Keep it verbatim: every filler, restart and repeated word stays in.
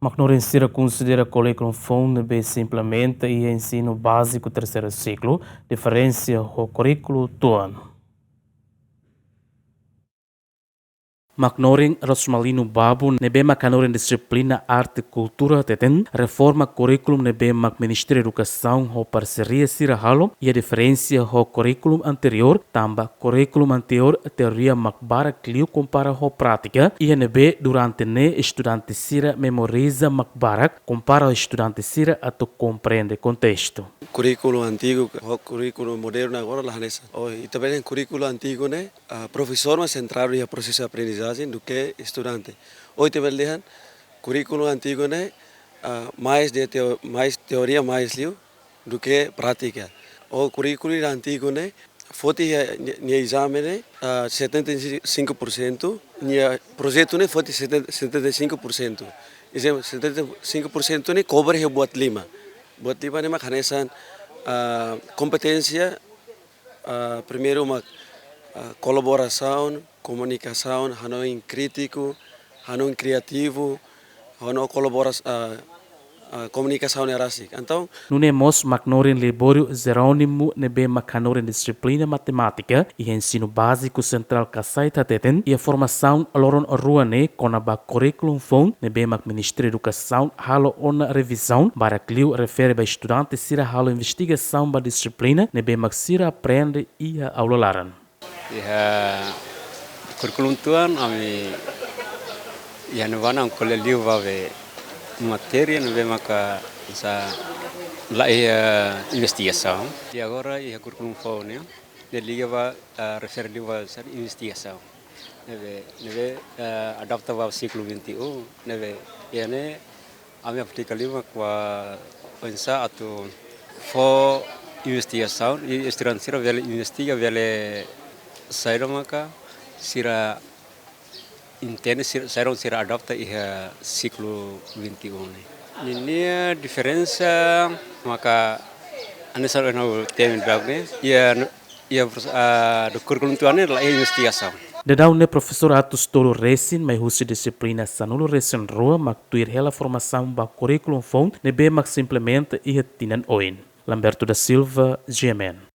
Mak hanorin sira konsidera kurríkulu foun ne'ebé se implementa iha ensinu báziku terseiru siklu diferensia ho kurríkulu tuan. Mak hanorin Rosmalino Babu ne'ebé mak hanorin dixiplina arte kultura hateten, reforma kurríkulu ne'ebé mak Ministériu Edukasaun ho parseria sira halo iha diferensia ho kurríkulu anteriór, tanba kurríkulu anteriór teoria mak barak liu kompara ho prátika, iha ne'ebé durante ne'e estudante sira memoriza mak barak kompara ho estudante sira atu komprende kontestu. Kurríkulu antigu ho kurríkulu modernu agora la hanesan. Ohin ita bele dehan kurríkulu antigu ne'e, ah, profesór mak sentradu iha prosesu aprendizajen duké estudante. Ohin ita bele dehan kurríkulu antigu ne'e, ah, mais de teo-, mais teoria mais liu duké prátika. Ho kurríkulu antigu ne'e, foti iha nia, nia ezame ne'e, ah, setenta e cinco por cento, nia projetu ne'e foti setenta, setenta e cinco por cento. Ezemplu, setenta e cinco por cento ne'e kobre iha buat lima. Buat lima ne'e mak hanesan, ah, kompeténsia, ah, primeiru mak, ah, kolaborasaun, komunikasaun, hanoin krítiku, hanoin kriativu, hanoin kolaboras-, ah, ah, komunikasaun ne'e rasik. Entaun, nune'e mós mak hanorin Libório Jerónimo ne'ebé mak hanorin dixiplina matemátika iha ensinu báziku sentrál Kasait hateten, iha formasaun loron rua ne'e kona-ba kurríkulu foun ne'ebé mak Ministériu Edukasaun halo ona revizaun, barak liu refere ba estudante sira halo investigasaun ba dixiplina ne'ebé mak sira aprende iha aula laran. Iha kurríkulu tuan ami iha ne'ebá ami ko'alia liu ba be matéria ne'ebé maka hanesan la iha investigasaun. I agora iha kurríkulu foun ne'e, ne'e liga ba, ah, refere liu ba hanesan investigasaun. Ne'ebé, ne'ebé, ah, adapta ba século vinte e um, ne'ebé, iha ne'e, ami aplika liu mak ba oinsá atu fó investigasaun, i estudante sira bele investiga, bele saida maka sira entende, sira, saida sira adapta iha século vinte e um ne'e. Ninia diferensa maka hanesan ohin ha'u temi daudaun ne'e, iha, iha, ah, do kurríkulu tuan ne'e la iha investigasaun. Daudaun ne'e profesór atus tolu resin mai husi dixiplina sanulu resin rua mak tuir hela formasaun ba kurríkulu foun ne'ebé mak se implementa iha tinan oin. Lamberto da Silva, G M N.